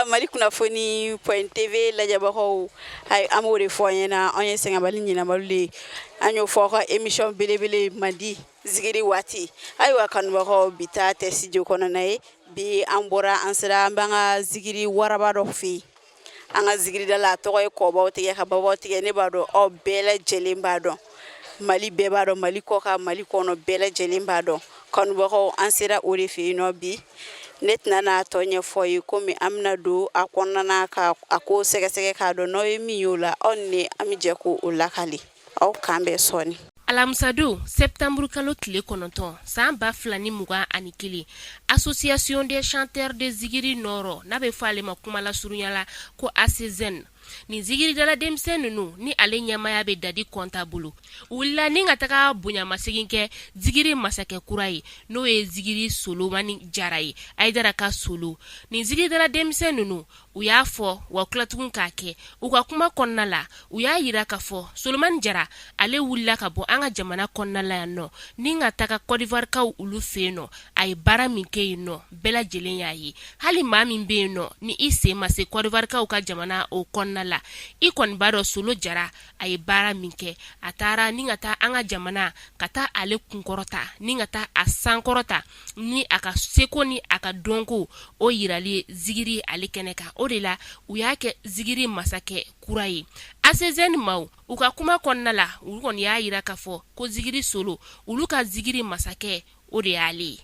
Mali kunnafoni point TV lajɛbagaw, an b'o de fɔ an ɲɛna, anw ye sɛgɛnbali ɲinabali de ye. An y'o fɔ aw ka émission belebele mandi zikiri waati. Ayiwa kanubagaw, bi ta tɛ studio kɔnɔna ye. Bi an bɔra, an sera an b'an ka zikiri waraba dɔ fɛ yen, an ka zikirida la, a tɔgɔ ye kɔbaw tigɛ ka babaw tigɛ. Ne b'a dɔn aw bɛɛ lajɛlen b'a dɔn, Mali bɛɛ b'a dɔn, Mali kɔ kan, Mali kɔnɔ, bɛɛ lajɛlen b'a dɔn. Kanubagaw, an sera o de fɛ yen nɔ bi. Ne tɛna n'a tɔ ɲɛfɔ ye, komi an bɛna don a kɔnɔna na ka a ko sɛgɛsɛgɛ k'a dɔn n'aw ye min y'o la. Aw ni an bɛ jɛ k'o lakali aw kan bɛɛ sɔɔni. Alamisadon, sɛptanburu kalo tile 9, san 2021, Association des chanteurs de zikiri Nord, n'a bɛ fɔ ale ma kuma lasurunya la ko ACZN, nin zikiridala denmisɛn ninnu ni ale ɲɛmaaya bɛ Dadi Kɔnta bolo, u wulila ni ka taga bonyamasegin kɛ zikiri masakɛ kura ye, n'o ye zikiri Solomani Jara ye, Ayidara ka solo. Nin zikiridala denmisɛn ninnu, u y'a fɔ wa tila tugun k'a kɛ. U ka kuma kɔnɔna la, u y'a jira k'a fɔ Solomani Jara, ale wulila ka bɔ an ka jamana kɔnɔna la yan nɔ ni ka taga Kɔdiwarikaw olu fɛ yen nɔ. A ye baara min kɛ yen nɔ, bɛɛ lajɛlen y'a ye. Hali maa min bɛ yen nɔ ni i sen ma se Kɔdiwarikaw ka jamana o kɔnɔna la, i kɔni b'a dɔn Solo Jara, a ye baara min kɛ. A taara ni ka taa an ka jamana ka taa ale kunkɔrɔta ni ka taa a sankɔrɔta ni a ka seko ni a ka dɔnko o yirali zikiri ale kɛnɛ kan. O de la u y'a kɛ zikiri masakɛ kura ye. ACZN maaw, u ka kuma kɔnɔna la, u kɔni y'a jira k'a fɔ ko zikiri Solo, olu ka zikiri masakɛ, o de y'ale ye.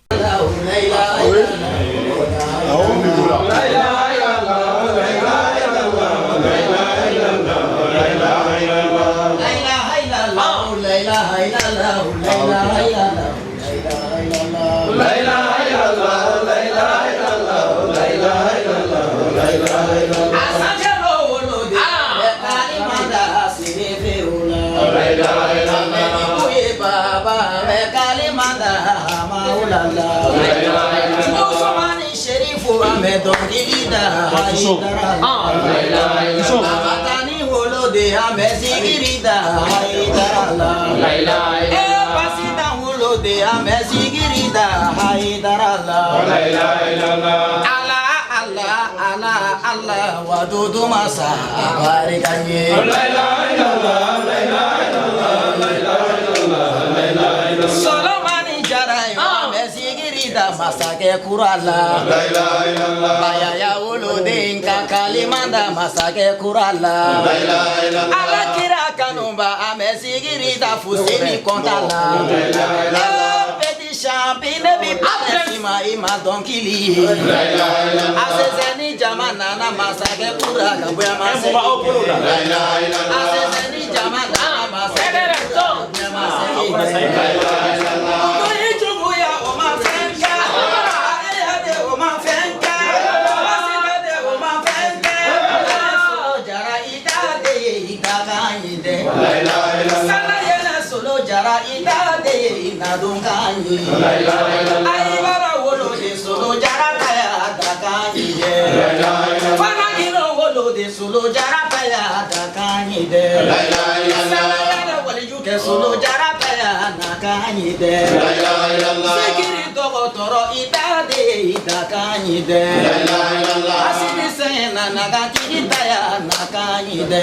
Masakɛ kura la, Bayaya woloden ka kalima da masakɛ kura la, Ala kira kanuba, an bɛ zikiri da Fuseni Kɔnta la. Petit champi, ne bi pɛrɛn ma i ma dɔnkili ye. ACZN jama nana masakɛ kura ka bonyamasegin kɛ. ACZN jama nana masakɛ kura ka bonyamasegin kɛ. Kuntigi juguya o ma fɛn kɛ, ale de o ma fɛn kɛ, Basika de o ma fɛn kɛ. Solo Jara i ta de ye i ta kan ye dɛ. Sana yɛlɛ Solo Jara i ta de ye i na don kan ye. Ayibara wolo de Solo Jara ta ya da kan ye dɛ. Fana gino wolo de Solo Jara ta ya da kan ye dɛ. Sana yɛlɛ waliju kɛ Solo Jara ta ya na kan ye dɛ. Sikiri dɔgɔtɔrɔ i ta de ye i da kan ye dɛ. Asimi sɛgɛn na nagatigi ta ya na kan ye dɛ.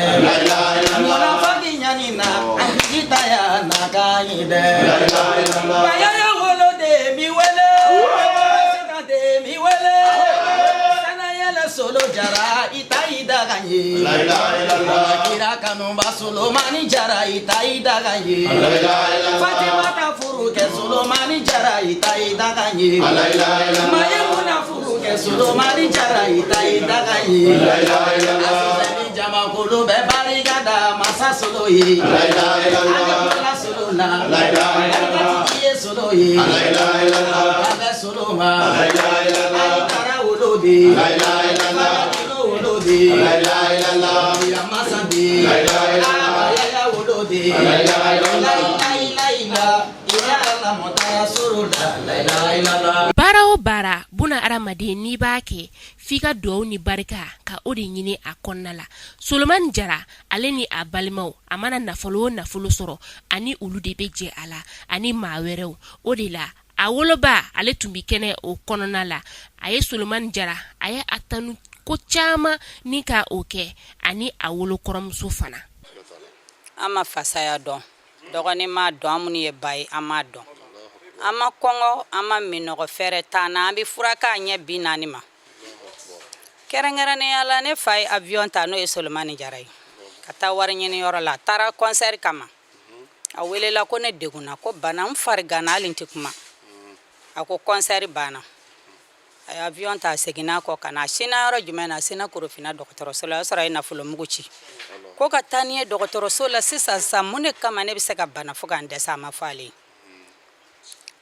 Munafaki ɲani na a tigi ta ya na kan ye dɛ. Bayaya wolo de mi wele. Sika de mi wele. Sana yɛlɛ Solo Jara i ta i da kan ye. Kira kanuba Solomani Jara i ta i da kan ye. Fatimata furu kɛ Solomani Jara i ta i da kan ye. Mayimuna furu kɛ Solomani Jara i ta i da kan ye. ACZN jamakulu bɛ barika da masa Solo ye. Ale bɔra Solo la. Barikatigi ye Solo ye. A bɛ Solo ma. Ayidara wolo de. Farakino wolo de. Yamasa de. Abayaya wolo de. Layilayilayila. Ila mɔtaya soro la. Layilayilala. Baara o baara, buna hadamaden, n'i b'a kɛ, f'i ka dugawu ni barika ka o de ɲini a kɔnɔna la. Solomani Jara, ale ni a balimaw, a mana nafolo o nafolo sɔrɔ, ani olu de bɛ jɛ a la ani maa wɛrɛw. O de la a woloba, ale tun bɛ kɛnɛ o kɔnɔna la. A ye Solomani Jara, a ye a tanu. ko caman ni ka o kɛ ani a wolokɔrɔmuso fana. An ma fasaya dɔn, dɔgɔnin m'a dɔn, an minnu ye ba ye, an m'a dɔn. An ma kɔngɔ, an ma minnɔgɔ, fɛrɛ t'an na. An bɛ furakɛ a ɲɛ 40 ma. Kɛrɛnkɛrɛnnenya la, ne fa ye avion ta, n'o ye Solomani Jara ye, ka taa wari ɲini yɔrɔ la. A taara concert kama, a welela ko ne degunna, ko bana n fariganna, hali n tɛ kuma. A ko concert banna, a ye avion ta, a seginna kɔ ka na. A sinna yɔrɔ jumɛn na? A sinna Korofina dɔgɔtɔrɔso la. O y'a sɔrɔ a ye nafolo mugu ci ko ka taa ni ye dɔgɔtɔrɔso la sisan sisan. Mun de kama ne bɛ se ka bana fo k'an dɛsɛ? A ma fɔ ale ye.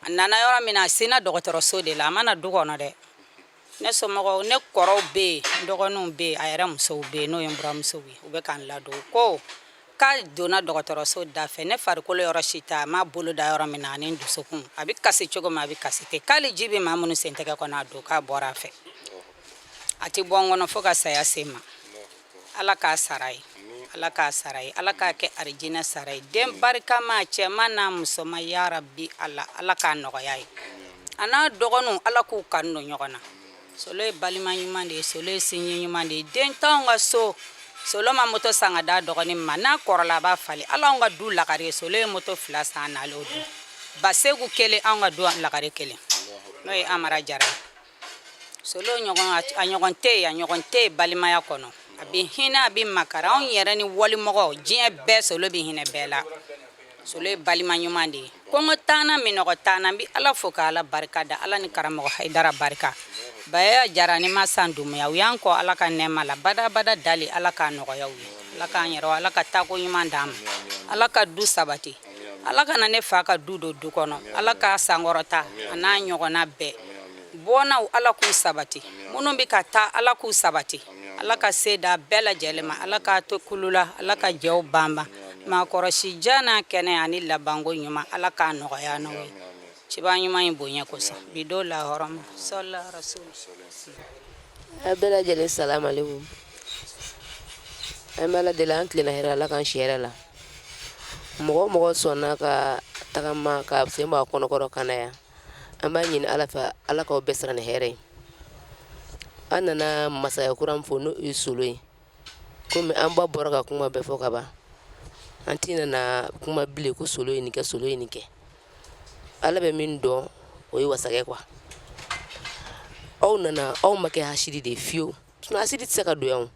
A nana yɔrɔ min na, a sinna dɔgɔtɔrɔso de la, a ma na du kɔnɔ dɛ. Ne somɔgɔw, ne kɔrɔw bɛ yen, n dɔgɔninw bɛ yen, a yɛrɛ musow bɛ yen, n'o ye n buramusow ye, u bɛ k'an ladon ko k'a donna dɔgɔtɔrɔso da fɛ, ne farikolo yɔrɔ si tɛ a m'a bolo da yɔrɔ min na, ani n dusukun a bɛ kasi cogo min, a bɛ kasi ten, k'ale ji bɛ maa minnu sen tɛgɛ kɔnɔ a don, k'a bɔra a fɛ, a tɛ bɔ n kɔnɔ fo ka saya se n ma. Ala k'a sara ye, Ala k'a sara ye, Ala k'a kɛ arijinɛ sara ye. Den barikama, cɛman n'a musoman, yarabi Ala, Ala k'a nɔgɔya ye. A n'a dɔgɔninw, Ala k'u kanu don ɲɔgɔn na. Solo ye balima ɲuman de ye, Solo ye sinji ɲuman de ye. Den t'anw ka so, Solo ma moto san ka d'a dɔgɔnin ma, n'a kɔrɔla a b'a falen. Ala anw ka du lagare ye, Solo ye moto 2 san n'ale o du Baseku kelen, anw ka du lagare kelen, n'o ye Amara Jara ye. Solo ɲɔgɔn, a ɲɔgɔn tɛ yen, a ɲɔgɔn tɛ yen balimaya kɔnɔ. A bɛ hinɛ, a bɛ makari anw yɛrɛ ni walimɔgɔ, diɲɛ bɛɛ, Solo bɛ hinɛ bɛɛ la. Solo ye balima ɲuman de ye. Kɔngɔ t'an na, minnɔgɔ t'an na. N bɛ Ala fo ka Ala barika da, Ala ni karamɔgɔ Hayidara barika. Bayaya Jara ni Masan Dumuya, u y'an kɔ Ala ka nɛɛma la badabada. Dali, Ala k'a nɔgɔya u ye, Ala k'an yɛrɛ, Ala ka taako ɲuman d'an ma, Ala ka du sabati, Ala kana ne fa ka du don du kɔnɔ, Ala k'a sankɔrɔta, a n'a ɲɔgɔnna bɛɛ bɔnnaw, Ala k'u sabati, minnu bɛ ka taa, Ala k'u sabati, Ala ka se da bɛɛ lajɛlen ma, Ala k'a to kulu la, Ala ka jɛw banban, maakɔrɔsi jan n'a kɛnɛ ani labanko ɲuman, Ala k'a nɔgɔya n'o ye, ciba ɲuman in bonya kosɔn, bi don lahɔrɔma sɔla rasul. A bɛɛ lajɛlen, salamalekum. An bɛ Ala deli, an tilenna hɛrɛ, Ala k'an si hɛrɛ la. Mɔgɔ o mɔgɔ sɔnna ka tagama ka sen bɔ a kɔnɔkɔrɔ ka na yan, an b'a ɲini Ala fɛ, Ala k'aw bɛɛ sara ni hɛrɛ ye. An nana masaya kura min fo, n'o ye Solo ye, komi an ba bɔra ka kuma bɛɛ fɔ ka ban, an tɛna na kuma bilen ko Solo ye nin kɛ, Solo ye nin kɛ. Ala bɛ min dɔn, o ye wasakɛ quoi. Aw nana, aw ma kɛ hasidi de ye fiyewu, sinon hasidi tɛ se ka don yan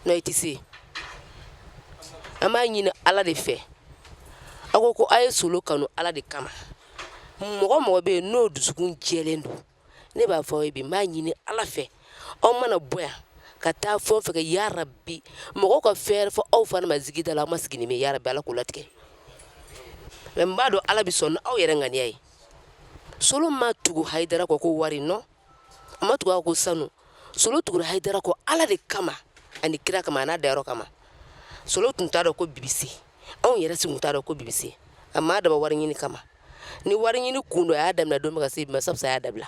n'o i tɛ se. An b'a ɲini Ala de fɛ, aw ko ko a ye Solo kanu Ala de kama. Mɔgɔ mɔgɔ bɛ yen n'o dusukun jɛlen don, ne b'a fɔ aw ye bi, n b'a ɲini Ala fɛ, aw mana bɔ yan ka taa fɛn o fɛn kɛ, yarabi mɔgɔw ka fɛn wɛrɛ fɔ aw fana ma zigida la, aw ma sigi ni min ye, yarabi Ala k'o latigɛ. Mais n b'a dɔn Ala bɛ sɔn ni aw yɛrɛ ŋaniya ye. Solo ma tugu Hayidara kɔ ko wari nɔ, a ma tugu a kɔ ko sanu. Solo tugura Hayidara kɔ Ala de kama ani kira kama, a n'a dayɔrɔ kama. Solo tun t'a dɔn ko bi bɛ se, anw yɛrɛ si tun t'a dɔn ko bi bɛ se. A m'a dabɔ wari ɲini kama. Ni wari ɲini kun don, a y'a daminɛ don min ka se bi ma, sabisa a y'a dabila.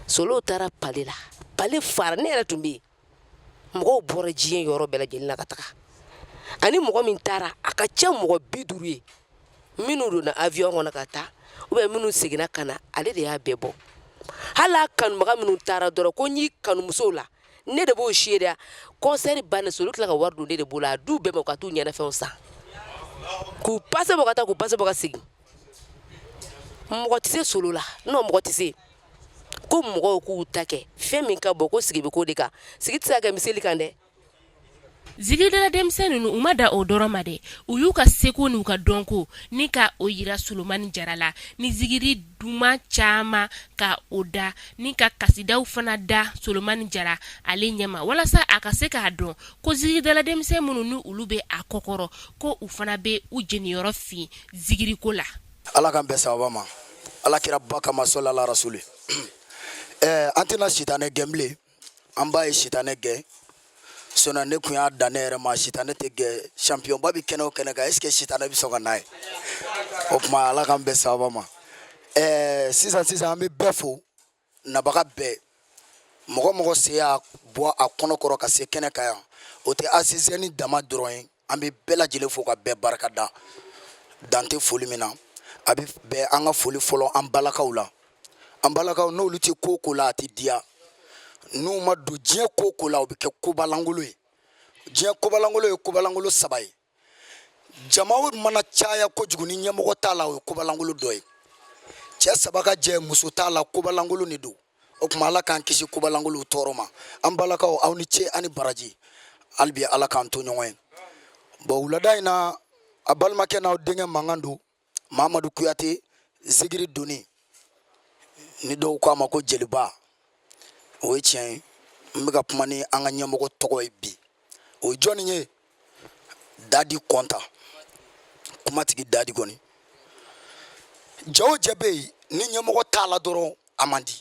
Solo taara palais la, palais fara, ne yɛrɛ tun bɛ yen. Mɔgɔw bɔra diɲɛ yɔrɔ bɛɛ lajɛlen na ka taga, ani mɔgɔ min taara, a ka ca mɔgɔ 50 ye minnu donna avion kɔnɔ ka taa ou bien minnu seginna ka na, ale de y'a bɛɛ bɔ. Hali a kanubaga minnu taara dɔrɔn ko n y'i kanumusow la, ne de b'o seereya. Concert bannen, Solo tila ka wari don ne de bolo, a du bɛɛ ma, ka t'u ɲɛnafɛnw san, k'u pase bɔ ka taa, k'u pase bɔ ka segin. Mɔgɔ tɛ se Solo la, non, mɔgɔ tɛ se. Ko mɔgɔw k'u ta kɛ fɛn min ka bɔ, ko sigi bɛ k'o de kan, sigi tɛ se ka kɛ miseli kan dɛ. Zikiridala denmisɛn ninnu, u ma da o dɔrɔn ma dɛ, u y'u ka seko n'u ka dɔnko ni ka o yira Solomani Jara la ni zikiri duman caman ka o da ni ka kasidaw fana da Solomani Jara ale ɲɛma, walasa a ka se k'a dɔn ko zikiridala denmisɛn minnu ni olu bɛ a kɔkɔrɔ, ko u fana bɛ u jeniyɔrɔ fin zikiriko la. Ala k'an bɛn sababa ma, Ala kira ba kama, sɔlala rasuli. An tɛna sitanɛ gɛn bilen, an ba ye sitanɛ gɛn. Sinon ne kun y'a dan ne yɛrɛ ma, sitanɛ tɛ gɛn. Champion ba bɛ kɛnɛ o kɛnɛ kan, est ce que sitanɛ bɛ sɔn ka n'a ye? O tuma, Ala k'an bɛn sababa ma. Sisan sisan, an bɛ bɛɛ fo, nabaga bɛɛ, mɔgɔ mɔgɔ se y'a bɔ a kɔnɔ kɔrɔ ka se kɛnɛ kan yan, o tɛ ACZN dama dɔrɔn ye. An bɛ bɛɛ lajɛlen fo ka bɛɛ barika da, dan tɛ foli min na. A bɛ bɛn an ka foli fɔlɔ an balakaw la. An balakaw, n'olu tɛ ko ko la, a tɛ diya. N'u ma don diɲɛ ko ko la, o bɛ kɛ kobalankolon ye. Diɲɛ kobalankolon ye kobalankolon saba ye. Jama mana caya kojugu ni ɲɛmɔgɔ t'a la, o ye kobalankolon dɔ ye. Cɛ saba ka jɛ muso t'a la, kobalankolon de don. O tuma Ala k'an kisi kobalankolonw tɔɔrɔ ma. An balakaw, aw ni ce, ani baraji. Hali bi Ala k'an to ɲɔgɔn ye. Bon, wulada in na, a balimakɛ n'aw denkɛ mankan don, Mamadu Kuyate, zigiri doni ni dɔw k'a ma ko jeliba, o ye tiɲɛ ye. N bɛ ka kuma ni an ka ɲɛmɔgɔ tɔgɔ ye bi. O ye jɔnni ye? Dadi Kɔnta, kumatigi Dadi kɔni. Jɛ o jɛ bɛ yen ni ɲɛmɔgɔ t'a la dɔrɔn, a man di.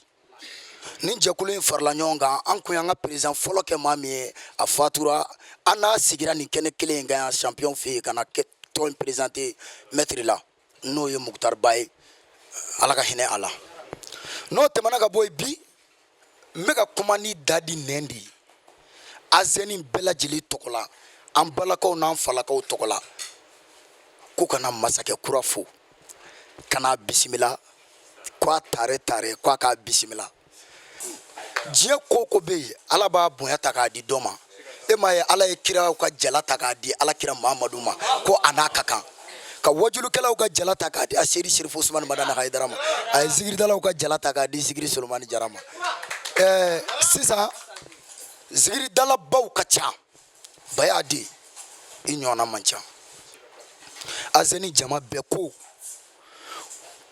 Ni jɛkulu in farala ɲɔgɔn kan, an kun y'an ka président fɔlɔ kɛ maa min ye, a fatura. An n'a sigira nin kɛnɛ kelen in kan yan, champion fɛ yen, ka na tɔn in présenter maître la, n'o ye Mukutari Ba ye, Ala ka hinɛ a la. N'o tɛmɛna ka bɔ yen, bi n bɛ ka kuma ni Dadi nɛn de ye, ASEN bɛɛ lajɛlen tɔgɔ la, an balakaw n'an falakaw tɔgɔ la, ko ka na masakɛ kura fo, ka n'a bisimila, ko a tare tare, ko a k'a bisimila. Diɲɛ ko ko bɛ yen, Ala b'a bonya ta k'a di dɔ ma. E m'a ye, Ala ye kiraw ka jala ta k'a di Ala kira Mahamadu ma, ko a n'a ka kan ka wajulukɛlaw ka jala ta k'a di a Seyidi Serifu Usumani Madani Hayidara ma. A ye zikiridalaw ka jala ta k'a di Zikiri Solomani Jara ma. Sisan zikiridalabaw ka ca. Baya den, i ɲɔgɔnna man ca. ASEN jama bɛɛ ko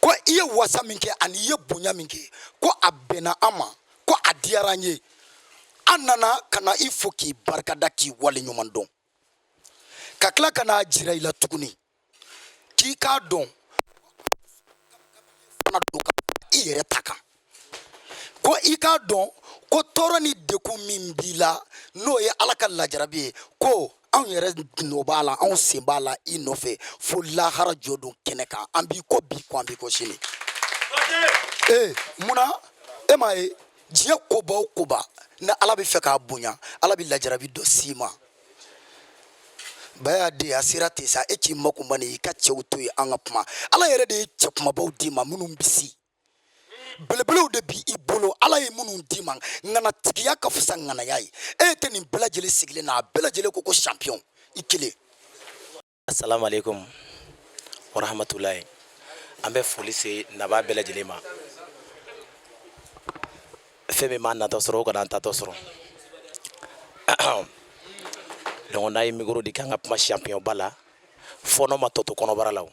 ko i ye wasa min kɛ ani i ye bonya min kɛ, ko a bɛnna an ma, ko a diyara an ye. An nana ka na i fo k'i barikada, k'i wale ɲuman dɔn, ka tila ka n'a jira i la tuguni k'i k'a dɔn fana don ka i yɛrɛ ta kan, ko i k'a dɔn ko tɔɔrɔ ni degun min b'i la, n'o ye Ala ka lajarabi ye, ko anw yɛrɛ nɔ b'a la, anw sen b'a la i nɔfɛ fo lahara jɔ don kɛnɛ kan. An b'i kɔ bi, ko an b'i kɔ sini. Ee, munna e m'a ye, diɲɛ koba o koba, ni Ala bɛ fɛ k'a bonya, Ala bɛ lajarabi dɔ s'i ma. Baya den, a sera ten sa. E k'i makun bani, i ka cɛw to yen, an ka kuma. Ala yɛrɛ de ye cɛ kumabaw d'i ma, minnu bɛ si belebelew de bi i bolo. Ala ye minnu d'i ma, ŋanatigiya ka fisa ŋanaya ye. E tɛ nin bɛɛ lajɛlen sigilen na, a bɛɛ lajɛlen ko ko champion, i kelen. Assalamu alaikum warahmatulahi. An bɛ foli se naba bɛɛ lajɛlen ma. Fɛn min m'an natɔ sɔrɔ, o kana an tatɔ sɔrɔ. Donc n'a ye micro di k'an ka kuma champion ba la, fɔɔnɔ ma tɔ to kɔnɔbara la. O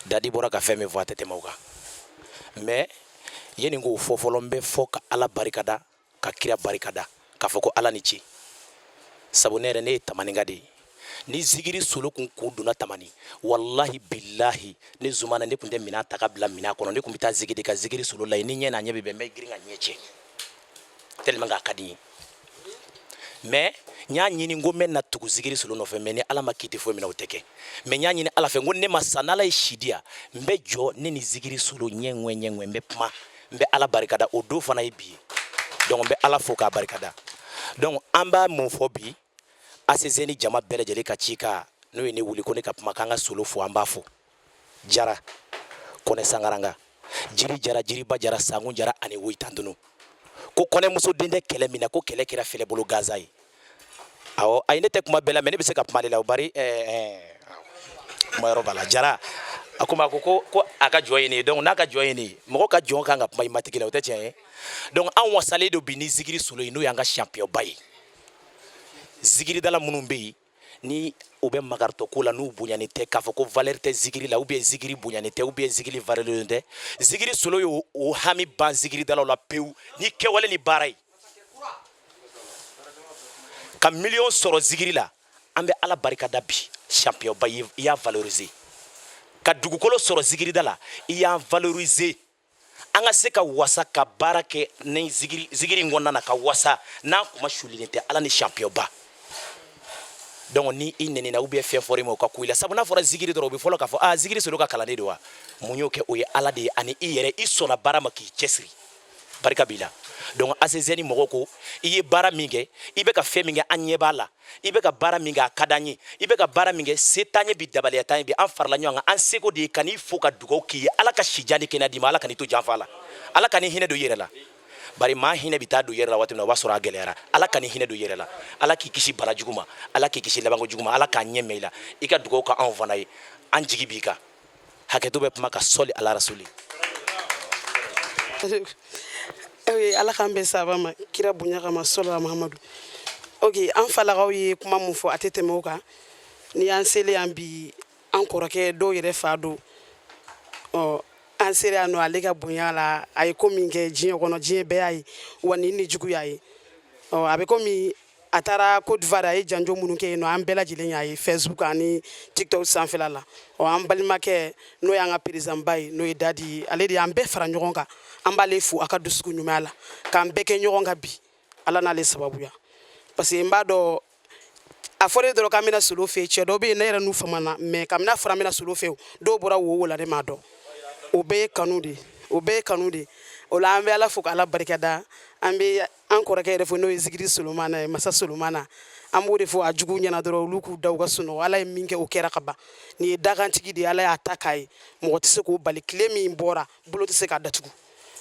Dadi bɔra ka fɛn min fɔ, a tɛ tɛmɛ o kan. Mais yanni k'o fɔ fɔlɔ, n bɛ fɔ ka Ala barikada, ka kira barikada, k'a fɔ ko Ala ni ce. Sabu ne yɛrɛ, ne ye tamaninka de ye. Ni zikiri solo kun kun donna Tamani, walahi bilahi, ne Zumana, ne tun tɛ minan ta ka bila minan kɔnɔ. Ne tun bɛ taa zikiri ka zikiri solo la yen. Ni ɲɛ n'a ɲɛ bɛ bɛn, n bɛ girin ka ɲɛ cɛ, tellement k'a ka di n ye. Mais n y'a ɲini ko n bɛ na tugu zikiri solo nɔfɛ, mais ni Ala ma kiti foyi minɛ, o tɛ kɛ. Mais n y'a ɲini Ala fɛ n ko ne ma sa, n'Ala ye si di yan, n bɛ jɔ ne ni zikiri solo ɲɛ ŋwɛ ɲɛ ŋwɛ, n bɛ kuma, n bɛ Ala barikada. O don fana ye bi ye. Donc n bɛ Ala fo k'a barikada. Donc an b'a mun fɔ bi? ACZ ni jama bɛɛ lajɛlen ka ci kan, n'o ye ne wuli ko ne ka kuma k'an ka solo fo, an b'a fo. Jara Kɔnɛ Sangaranga, Jiri Jara, Jiriba Jara, Sangun Jara ani Woyitandunu, ko kɔnɛmuso den tɛ kɛlɛ min na, ko kɛlɛ kɛra fɛlɛbolo gansan ye. Awɔ, ayi, ne tɛ kuma bɛɛ la, mais ne bɛ se ka kuma de la o. Bari kuma yɔrɔ b'a la. Jara a ko ma ko ko a ka jɔn ye nin ye. Donc n'a ka jɔn ye nin ye, mɔgɔ ka jɔn kan ka kuma i matigi la, o tɛ tiɲɛ ye. Donc an wasalen don bi ni zikiri solo ye, n'o y'an ka champion ba ye. Zikiridala minnu bɛ yen ni u bɛ makaritɔ ko la, n'u bonyanen tɛ, k'a fɔ ko valeur tɛ zikiri la, ou bien zikiri bonyanen tɛ, ou bien zikiri valeur tɛ, zikiri solo y'o o hami ban zikiridalaw la pewu ni kɛwale ni baara ye, ka miliyɔn sɔrɔ zikiri la. An bɛ Ala barika da bi, champion ba, i y'a valoriser. Ka dugukolo sɔrɔ zikirida la, i y'a valoriser. An ka se ka wasa ka baara kɛ ni zikiri, zikiri in kɔnɔna na, ka wasa n'an kuma sulilen tɛ Ala ni champion ba. Donc ni i nɛnina ou bien fɛn fɔra i ma, o ka ku i la. Sabu n'a fɔra zikiri dɔrɔn, o bɛ fɔlɔ k'a fɔ aa, zikiri solo ka kalanden don wa. Mun y'o kɛ? O ye Ala de ye ani i yɛrɛ. I sɔnna baara ma k'i cɛsiri, barika b'i la. Donc ACZ ni mɔgɔw ko i ye baara min kɛ, i bɛ ka fɛn min kɛ, an ɲɛ b'a la. I bɛ ka baara min kɛ, a ka d'an ye. I bɛ ka baara min kɛ, se t'an ye bi, dabaliya t'an ye bi. An farala ɲɔgɔn kan, an seko de ye ka n'i fo, ka dugawu k'i ye. Ala ka sijan ni kɛnɛya d'i ma. Ala ka n'i to janfa la. Ala ka n'i hinɛ don i yɛrɛ la. Bari maa hinɛ bɛ taa don yɛrɛ la waati min na, o b'a sɔrɔ a gɛlɛyara. Ala ka nin hinɛ don yɛrɛ la. Ala k'i kisi bana jugu ma, Ala k'i kisi labanko jugu ma, Ala k'a ɲɛ mɛn i la. I ka dugawu ka anw fana ye, an jigi b'i kan. Hakɛto bɛ kuma ka sɔli ala rasuli. Ala k'an bɛn saba ma kira bonya kama, sɔlala Muhamadu. Ok, an falakaw ye kuma mun fɔ, a tɛ tɛmɛ o kan. Ni y'an selen yan bi, an kɔrɔkɛ dɔw yɛrɛ fa don. Ɔ, an sera yan nɔ ale ka bonya la. A ye ko min kɛ diɲɛ kɔnɔ, diɲɛ bɛɛ y'a ye wa, nin ni jugu y'a ye. Ɔ, a bɛ komi a taara Côte d'Ivoire, a ye janjo minnu kɛ yen nɔ, an bɛɛ lajɛlen y'a ye Facebook ani TikTok sanfɛla la. Ɔ, an balimakɛ, n'o y'an ka président ba ye, n'o ye Dadi ye, ale de y'an bɛɛ fara ɲɔgɔn kan. An b'ale fo a ka dusukun ɲumanya la k'an bɛɛ kɛ ɲɔgɔn kan bi, Ala n'ale sababuya, parce que n b'a dɔn a fɔra dɔrɔn k'an bɛna Solo fɛ. Cɛ dɔ bɛ yen, ne yɛrɛ n'u famana, mais kabini a fɔra an bɛna Solo fɛ, dɔw bɔra wo wo la, ne m'a dɔn. O bɛɛ ye kanu de ye, o bɛɛ ye kanu de ye. O la, an bɛ Ala fo k'Ala barikada. An bɛ an kɔrɔkɛ yɛrɛ fo, n'o ye Zikiri Solomana ye, masa Solomana. An b'o de fɔ a jugu ɲɛna dɔrɔn, olu k'u da u ka sunɔgɔ. Ala ye min kɛ, o kɛra ka ban. Nin ye dakantigi de ye, Ala y'a ta k'a ye, mɔgɔ tɛ se k'o bali. Tile min bɔra, bolo tɛ se k'a datugu.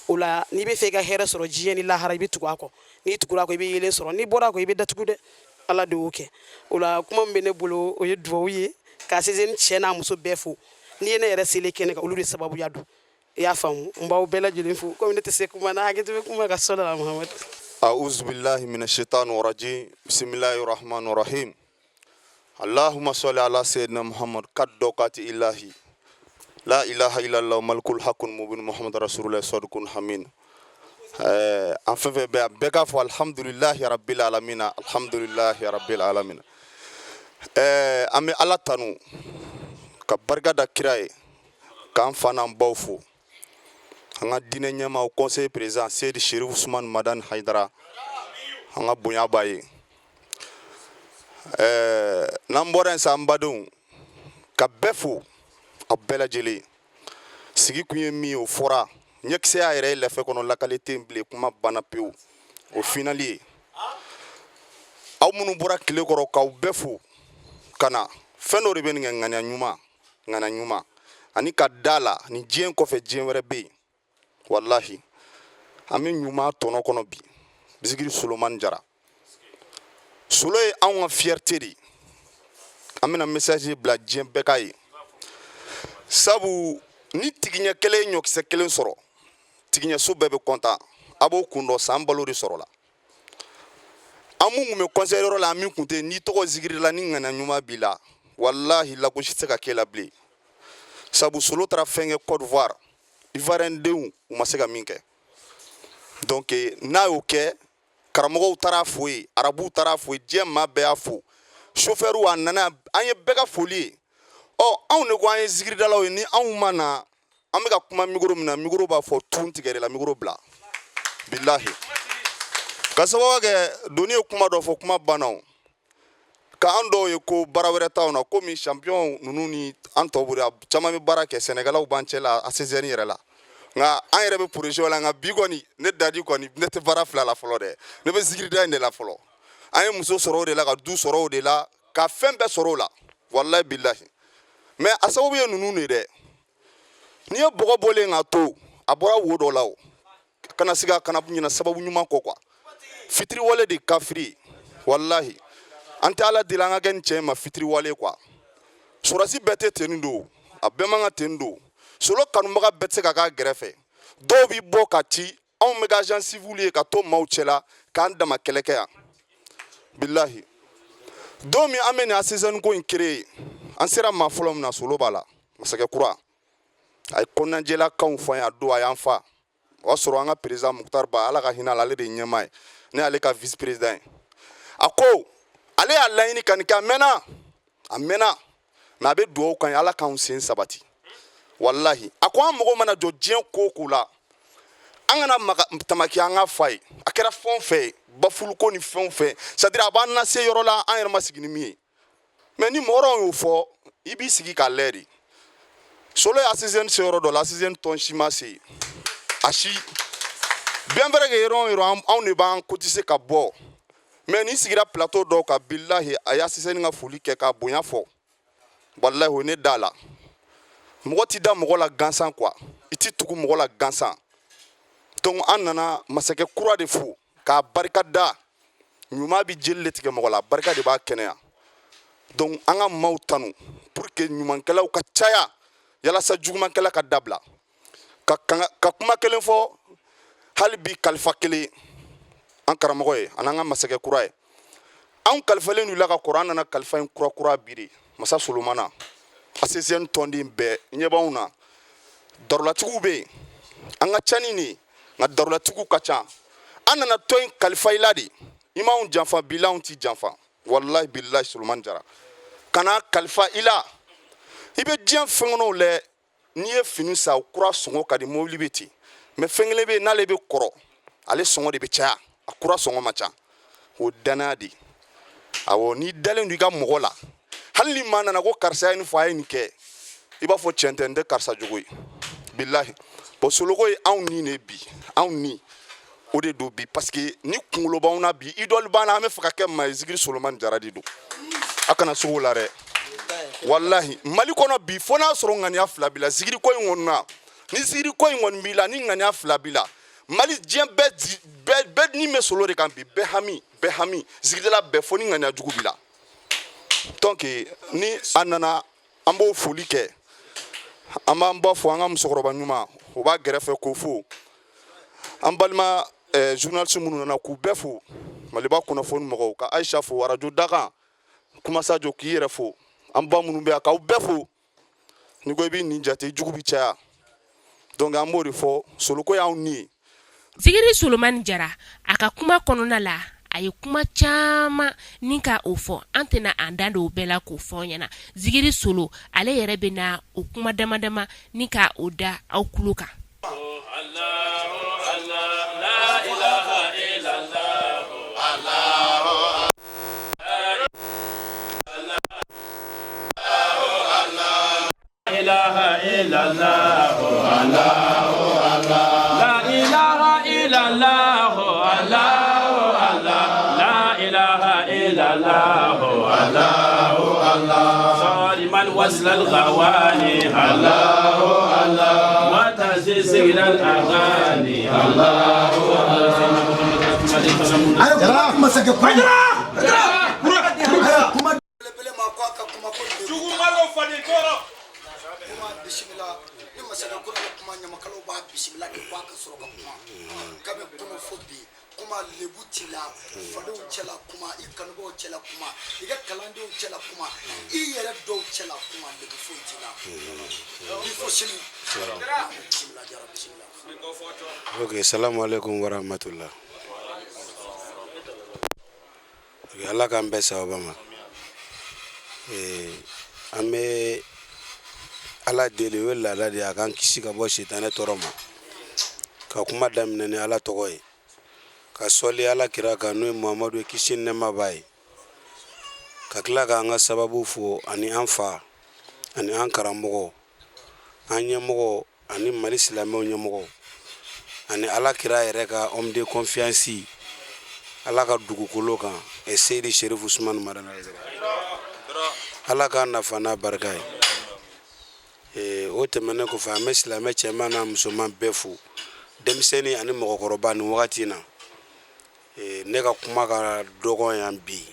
O la, n'i bɛ fɛ i ka hɛrɛ sɔrɔ diɲɛ ni lahara, i bɛ tugu a kɔ. N'i tugura a kɔ, i bɛ yeelen sɔrɔ. N'i bɔra a kɔ, i bɛ datugu dɛ. Ala de y'o kɛ. O la, kuma min bɛ ne bolo, o ye dugawu ye ka ACSN cɛ n'a muso bɛɛ fo. N'i ye ne yɛrɛ selen kɛnɛ kan, olu de sababuya don. I y'a faamu? N b'aw bɛɛ lajɛlen fo. Komi ne tɛ se kuma na, hakɛto bɛ kuma ka sɔrɔ la Muhamadu. أعوذ بالله من الشيطان الرجيم، بسم الله الرحمن الرحيم، اللهم صل على سيدنا محمد قد دوقات إلهي، لا إله إلا الله ملك الحق المبين، محمد رسول الله صادق حمين. An fɛn fɛn bɛ yan, bɛɛ k'a fɔ alhamdulilahi rabbil alamina, alhamdulilahi rabbil alamina. An bɛ Ala tanu ka barika da kira ye, k'an fa n'an baw fo, an ka diinɛ ɲɛmaaw, conseil président Seyidi Sherif Usman Madani Hayidara, an ka bonya b'a ye. N'an bɔra yen sa, an badenw, ka bɛɛ fo, a bɛɛ lajɛlen. Sigi kun ye min ye, o fɔra. Ɲɛkisɛya yɛrɛ ye lɛfɛ kɔnɔ, lakale tɛ yen bilen, kuma banna pewu. O finali ye aw minnu bɔra tile kɔrɔ, k'aw bɛɛ fo ka na. Fɛn dɔ de bɛ nin kɛ, ŋaniya ɲuman, ŋaniya ɲuman, ani ka da la nin diɲɛ kɔfɛ, diɲɛ wɛrɛ bɛ yen. Walahi, an bɛ ɲuman tɔnɔ kɔnɔ bi. Bisigiri Solomani Jara, Solo ye anw ka fierté de ye. An bɛna message bila diɲɛ bɛɛ k'a ye, sabu ni tigiɲɛ kelen ye ɲɔkisɛ kelen sɔrɔ, tigiɲɛso bɛɛ bɛ kɔntan. A b'o kun dɔn, san balo de sɔrɔ la. An mun kun bɛ conseil yɔrɔ la, an min kun tɛ, n'i tɔgɔ zikiri la, ni ŋaniya ɲuman b'i la, walahi, lagosi tɛ se ka k'e la bilen. Sabu Solo taara fɛn kɛ Côte d'Ivoire, Ivoirien denw u ma se ka min kɛ. Donc n'a y'o kɛ, karamɔgɔw taara fo yen, arabuw taara fo yen, diɲɛ maa bɛɛ y'a fo, chauffeur a nana, an ye bɛɛ ka foli ye. Ɔ, anw de ko an ye zikiridalaw ye, ni anw ma na, an bɛ ka kuma micro min na, micro b'a fɔ tun tigɛ la, micro bila. Bilahi, ka sababu kɛ doni ye kuma dɔ fɔ, kuma banna. O ka an dɔw ye ko baara wɛrɛ t'anw na, komi champion ninnu ni an tɔw bolo, caman bɛ baara kɛ, sɛnɛkɛlaw b'an cɛ la ACSN yɛrɛ la. Nka an yɛrɛ bɛ projet la. Nka bi kɔni, ne Dadi kɔni, ne tɛ baara fila la fɔlɔ dɛ, ne bɛ zikirida in de la fɔlɔ. An ye muso sɔrɔ o de la, ka du sɔrɔ o de la, ka fɛn bɛɛ sɔrɔ o la, walahi bilahi. Mais a sababu ye ninnu de dɛ. N'i ye bɔgɔ bɔlen ka to, a bɔra wo dɔ la, o kana siga, kana ɲina sababu ɲuman kɔ quoi. Fitiriwale de kafiri, walahi. An tɛ Ala deli an ka kɛ ni cɛ in ma fitiriwale quoi. Sɔrɔsi bɛɛ tɛ ten don, a bɛɛ man ka ten don. Solo kanubaga bɛɛ tɛ se ka k'a gɛrɛfɛ. Dɔw bi bɔ ka ci, anw bɛ ka agent civil ye ka to maaw cɛla k'an dama kɛlɛ kɛ yan. Bilahi, don min an bɛ nin ACSN ko in créer, an sera maa fɔlɔ min na, Solo b'a la, masakɛ kura. A ye kɔnɔnajɛlakanw fɔ an ye a don, a y'an fa. O y'a sɔrɔ an ka président Mukutari Ba, Ala ka hinɛ a la, ale de ye ɲɛmaa ye, ne y'ale ka vice président ye. A ko ale y'a laɲini ka nin kɛ, a mɛnna, a mɛnna, mais a bɛ dugawu kan ye, Ala k'anw sen sabati. Walahi, a ko an mago mana jɔ diɲɛ ko o ko la, an kana maga tamaki, an ka fa ye. A kɛra fɛn o fɛn ye, bafuluko ni fɛn o fɛn, c'est à dire a b'an lase yɔrɔ la, an yɛrɛ ma sigi ni min ye. Mais ni mɔgɔ dɔw y'o fɔ, i b'i sigi k'a lajɛ de. Solo ye ACSN se yɔrɔ dɔ la, ACSN tɔn si ma se a si. Bien vrai que yɔrɔ o yɔrɔ, anw de b'an cotiser ka bɔ. Mais n'i sigira plateau dɔw kan, bilahi, a ye ACSN ka foli kɛ k'a bonya fɔ. Walahi, o ne da la. Mɔgɔ ti da mɔgɔ la gansan quoi, i ti tugu mɔgɔ la gansan. Donc an nana masakɛ kura de fo k'a barika da. Ɲuman bɛ jeli de tigɛ mɔgɔ la, barika de b'a kɛnɛya. Donc an ka maaw tanu pour que ɲumankɛlaw ka caya, yalasa jugumankɛla ka dabila. Ka kuma kelen fɔ hali bi, kalifa kelen an karamɔgɔ ye ani an ka masakɛ kura ye. Anw kalifalen don i la ka kɔrɔ, an nana kalifa in kura kura bi de. Masa Solomana, ACZN tɔnden bɛɛ ɲɛ b'anw na. Darulatigiw bɛ yen, an ka ca ni nin ye, nka darulatigiw ka ca. An nana tɔn in kalifa i la de. I m'anw janfa, bi la anw t'i janfa. Walahi bilahi, Solomani Jara, kana kalifa i la. I bɛ diɲɛ fɛn kɔnɔw lɛ, n'i ye fini san, kura sɔngɔ ka di, mobili bɛ ten. Mais fɛn kelen bɛ yen, n'ale bɛ kɔrɔ, ale sɔngɔ de bɛ caya, a kura sɔngɔ man ca. O danaya de. Awɔ, n'i dalen don i ka mɔgɔ la, hali ni maa nana ko karisa ye nin fɔ, a ye nin kɛ, i b'a fɔ tiɲɛ tɛ, n tɛ karisa jogo ye, bilahi. Bon, Soloko ye anw ni de bi, anw ni o de don bi, parce que ni kunkolo b'anw na bi, idole b'an na, an bɛ fɛ ka kɛ maa ye. Zikiri Solomani Jara de don, a kana sugu la dɛ. Walahi, Mali kɔnɔ bi, fo n'a sɔrɔ ŋaniya fila b'i la zikiri ko in kɔni na. Ni zikiri ko in kɔni b'i la, ni ŋaniya fila b'i la, Mali diɲɛ bɛɛ bɛɛ ni bɛ solo de kan bi, bɛɛ hami, bɛɛ hami zikiridala bɛɛ, fo ni ŋaniya jugu b'i la. Donc ni a nana, an b'o foli kɛ, an b'an ba fo, an ka musokɔrɔba ɲuman, o b'a gɛrɛfɛ k'o fo. An balima journaliste minnu nana, k'u bɛɛ fo, Maliba kunnafoni mɔgɔw, ka Ayisa fo, arajo dakan kumasajo, k'i yɛrɛ fo, an ba minnu bɛ yan, k'aw bɛɛ fo. N'i ko i b'i nin jate, i jugu bɛ caya. Donc an b'o de fɔ, soloko y'anw ni ye. Zikiri Solomani Jara, a ka kuma kɔnɔna la, a ye kuma caman ni ka o fɔ. An tɛna an da don o bɛɛ la k'o fɔ aw ɲɛna. Zikiri Solo ale yɛrɛ bɛ na o kuma dama dama ni ka o da aw tulo kan. Jugumalo faden tɔɔrɔ. Kuma bisimila ni masakɛ kura bɛ kuma, ɲamakalaw b'a bisimila de ko a ka sɔrɔ ka kuma. Kabi kunun fo bi, kuma lebu t'i la, fadenw cɛla kuma, i kanubaaw cɛla kuma, i ka kalandenw cɛla kuma, i yɛrɛ dɔw cɛla kuma, lebu foyi t'i la bi fo sini. Bisimila Jara, bisimila. Ok, salamu alaikum warahmatullah. Ala k'an bɛɛ sababa ma. An bɛ Ala deli, o ye laada de ye, a k'an kisi ka bɔ sitanɛ tɔɔrɔ ma. Ka kuma daminɛ ni Ala tɔgɔ ye, ka sɔli Ala kira kan, n'o ye Muhamadu ye, kisi ni nɛɛma b'a ye, ka tila k'an ka sababu fo, ani an fa ani an karamɔgɔ, an ɲɛmɔgɔ ani Mali silamɛw ɲɛmɔgɔ, ani Ala kira yɛrɛ ka homme de confiance Ala ka dugukolo kan, Seyidi Sherif Usumani Madani Hayidara. Ala k'a nafa n'a barika ye. O tɛmɛnen kɔfɛ, an bɛ silamɛ cɛman n'a musoman bɛɛ fo, denmisɛnnin ani mɔgɔkɔrɔba, nin wagati in na. Ne ka kuma ka dɔgɔn yan bi.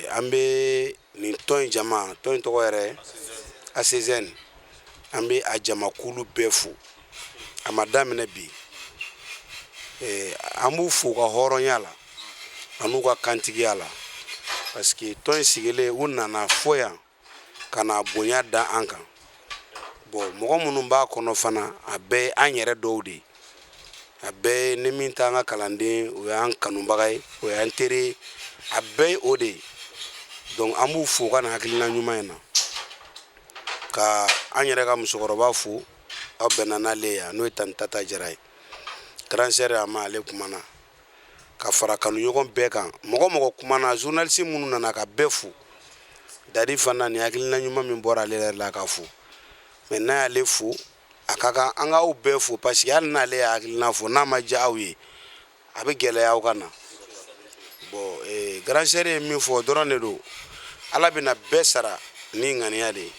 An bɛ nin tɔn in jama, tɔn in tɔgɔ yɛrɛ ACZN, an bɛ a jamakulu bɛɛ fo. A ma daminɛ bi. An b'u fo u ka hɔrɔnya la an'u ka kantigiya la, parce que tɔn in sigilen, u nana fo yan ka na bonya da an kan. Bon, mɔgɔ minnu b'a kɔnɔ fana, a bɛɛ ye an yɛrɛ dɔw de ye, a bɛɛ ye ni min t'an ka kalanden, o y'an kanubaga ye, o y'an teri ye, a bɛɛ ye o de ye. Donc an b'u fo ka na hakilina ɲuman in na. Ka an yɛrɛ ka musokɔrɔba fo, aw bɛnna n'ale ye yan, n'o ye Tani Tata Jara ye, grande sœur. A ma ale kumana ka fara kanuɲɔgɔn bɛɛ kan, mɔgɔ mɔgɔ kumana, journaliste minnu nana, ka bɛɛ fo. Dadi fana, nin hakilina ɲuman min bɔra ale yɛrɛ la, ka fo. Mais n'a y'ale fo, a ka kan an k'aw bɛɛ fo, parce que hali n'ale ye hakilina fo, n'a ma diya aw ye, a bɛ gɛlɛya aw ka na. Bon, grande sœur ye min fɔ o dɔrɔn de don. Ala bɛna bɛɛ sara ni ŋaniya de ye.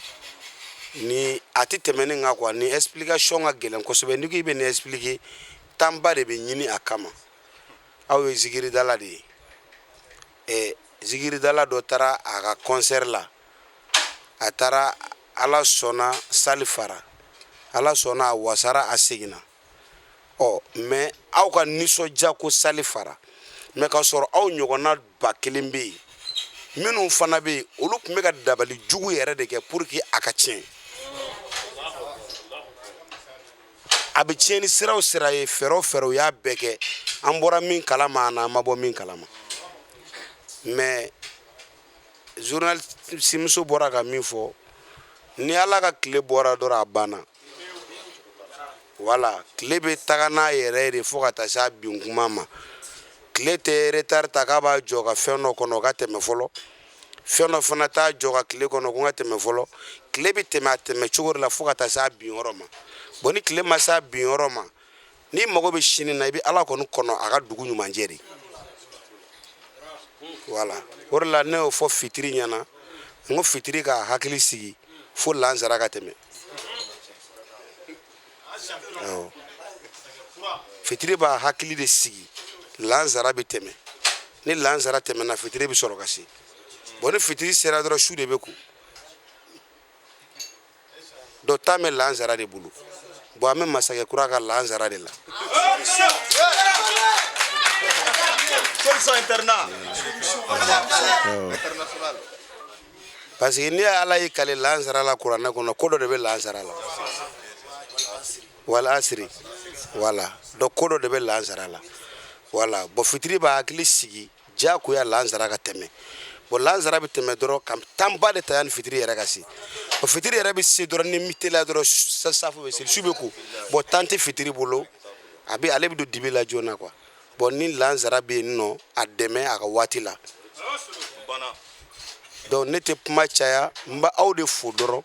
Ni a tɛ tɛmɛ nin kan quoi. Ni explication ka gɛlɛn kosɛbɛ, n'i ko i bɛ nin expliquer, temps ba de bɛ ɲini a kama. Aw ye zikiridala de ye. Ɛ, zikiridala dɔ taara a ka concert la, a taara, Ala sɔnna, salle fara, Ala sɔnna, a wasara, a seginna. Ɔ, mais aw ka nisɔndiya ko salle fara, mais k'a sɔrɔ aw ɲɔgɔnna 1000 bɛ yen minnu fana bɛ yen, olu tun bɛ ka dabali jugu yɛrɛ de kɛ pour que a ka tiɲɛ. A bɛ tiɲɛ ni sira o sira ye, fɛɛrɛ o fɛɛrɛ, u y'a bɛɛ kɛ. An bɔra min kalama, a n'an ma bɔ min kalama. Mais journaliste muso bɔra ka min fɔ, ni Ala ka tile bɔra dɔrɔn, a banna. Wala tile bɛ taga n'a yɛrɛ de fo ka taa se a bin kuma ma. Tile tɛ retard ta k'a b'a jɔ ka fɛn dɔ kɔnɔ o ka tɛmɛ fɔlɔ, fɛn dɔ fana t'a jɔ ka tile kɔnɔ ko n ka tɛmɛ fɔlɔ. Tile bɛ tɛmɛ a tɛmɛ cogo de la fo ka taa se a bin yɔrɔ ma. Bon, ni tile ma se a bin yɔrɔ ma, n'i mago bɛ sini na, i bɛ Ala kɔni kɔnɔ a ka dugu ɲuman jɛ de. Wala o de la ne y'o fɔ fitiri ɲɛna, n ko fitiri k'a hakili sigi fo lansara ka tɛmɛ. Awɔ, fitiri b'a hakili de sigi, lansara bɛ tɛmɛ. Ni lansara tɛmɛna, fitiri bɛ sɔrɔ ka se. Bon, ni fitiri sera dɔrɔn, su de bɛ ko. Donc temps bɛ lansara de bolo. Bon, an bɛ masakɛ kura ka lansara de la. Solution internationale. Parce que n'i ye Ala y'i kale lansara la kuranɛ kɔnɔ, ko dɔ de bɛ lansara la. Wala asiri, wala. Donc ko dɔ de bɛ lansara la. Wala, bon, fitiri b'a hakili sigi diyagoya lansara ka tɛmɛ. Bon, lansara bɛ tɛmɛ dɔrɔn ka temps ba de ta yanni fitiri yɛrɛ ka se. Bon, fitiri yɛrɛ bɛ se dɔrɔn, ni mi teliya dɔrɔn, safo bɛ seli, su bɛ ko. Bon, temps tɛ fitiri bolo, a bɛ ale bɛ don dibi la joona quoi. Bon, ni lansara bɛ yen nɔ, a dɛmɛ a ka waati la. Donc ne tɛ kuma caya, n bɛ aw de fo dɔrɔn.